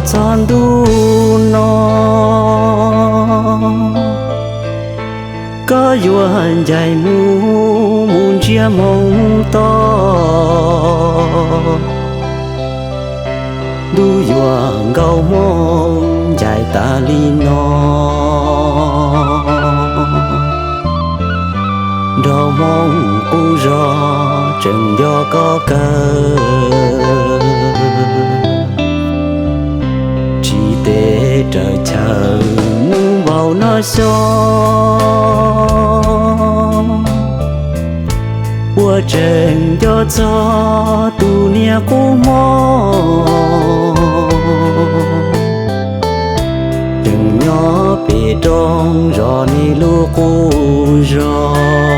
Txog ntuj no, koj yuav ncaim mus, mus ntsiab hmoov toj. Ntuj yuav nkaus hmo ncaim tas li no, nrog hmoov qub zog tseem nco koj kawg. Tsis tes raws chaw mus npaum no xyov, puas tseem nco txog tus niag qub hmo, tseem nyob pem roob zos nej lub qub zos.